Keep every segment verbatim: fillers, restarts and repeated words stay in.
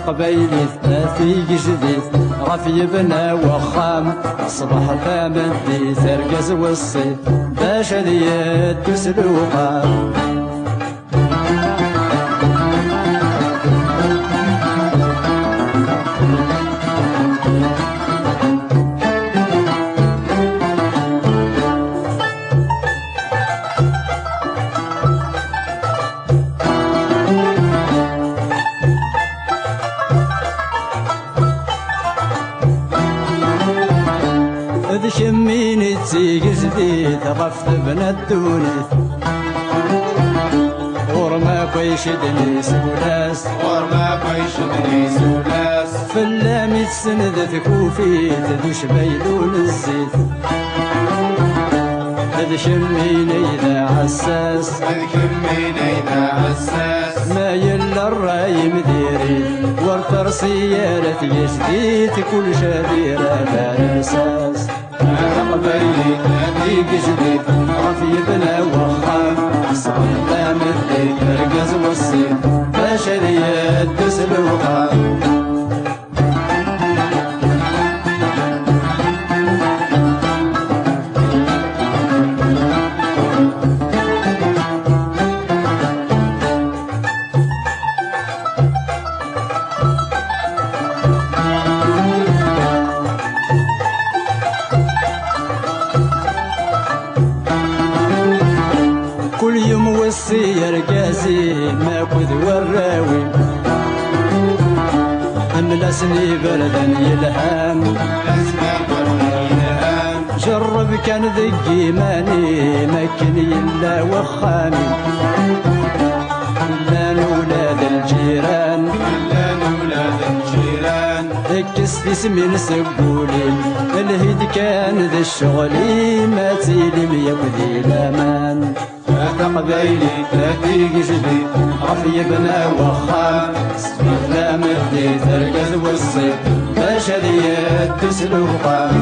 Taqbaylit a tigejdit ɣef yebna wexxam, ṣṣbeḥ tameddit argaz weṣṣit bac ad yeddu s lewqam. D kemmini d tigejdit ɣef tebna ddunit. Ɣur-m akk ay cidden isulas. Ɣur-m akk ay cidden isulas. Fell-am i tsendet kufit d ucbaylu n zzit. D kemmini ay d aɛessas. D kemmini ay d aɛessas. Ma yella ṛṛay imdiri, ur tersi ara tgejdit, kullec ad irab ar lsas. A taqbaylit a tigejdit ɣef yebna wexxam, ṣṣbeḥ tameddit argaz weṣṣit bac ad yeddu s lewqam. Kul yum wessi argaz-im akked warraw-im, amel-asen iberdan yelhan. Jerreb kan deg iman-im akken yella wexxam-im. Llan ula d lǧiran. Llan ula d lǧiran. Kkes tismin seg wul-im, lhi-d kan d ccɣel-im, ad tilim yakk di laman. A taqbaylit a tigejdit ɣef yebna wexxam, ṣṣbeḥ tameddit argaz weṣṣit bac ad yeddu s lewqam.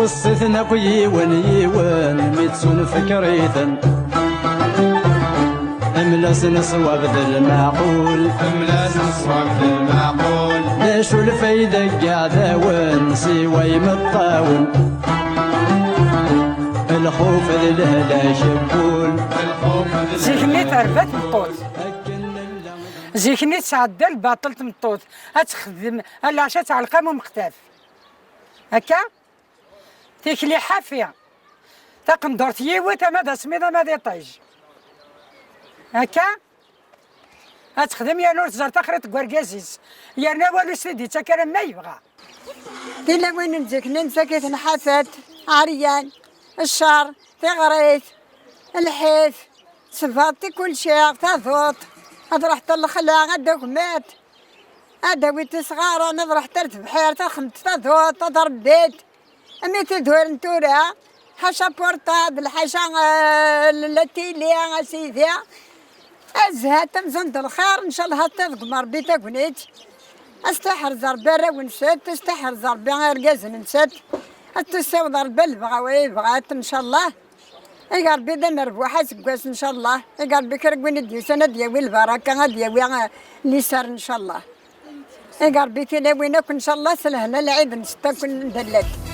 Weṣṣiten akk yiwen yiwen mi ttunfekkṛiten. Amel-asen ṣṣwab d lmeɛqul. Amel-asen ṣṣwab d lmeɛqul. D acu lfayda n yiɛdawen siwa imeṭṭawen? Lxuf d lehlak n wul. Zik-nni terba tmeṭṭut. Zik-nni tesɛedda lbaṭel tmeṭṭut. Ad texdem, a leɛca ad tɛelleq am umeqtaf. Akka? Tikli ḥafi. Taqendurt yiwet, ama d asemmiḍ, ama d iṭij. Akka? Ad texdem yerna ur tẓerr taxriṭ deg urgaz-is. Yerna walu s-t-id-ittak ara ma yebɣa. Tilawin n zik-nni nettak-iten ḥafat, ɛeryan, ccer, tiɣrit, lḥif, ṣṣber, tikulci, taduṭ, ad ruḥet lexla, ad d-agmat, ad d-awit isɣaren, ad ruḥet ar tebḥirt, ad xedment taduṭ, ad rebbit. Am i tidurin tura, ḥaca portable, ḥaca, eh, la télé, a sidi. Azhat amzun d lxir, ncallah ad ṭṭiḍ deg Rebbi tagnit. Ad s-tiḥrez Rebbi arraw-nsent, ad s-tiḥrez Rebbi irgazen-nsent. Ad tussiweḍ Rebbi lebɣa-w ay bɣat, ncallah. Ig Rebbi d amerbuḥ aseggas, ncallah. Ig Rebbi kra n win i d-yusan ad yawi lbaraka, ad yawi, eh, liser, ncallah. Ig Rebbi tilawin akk, ncallah, s lehna lɛid n setta akk n dallat.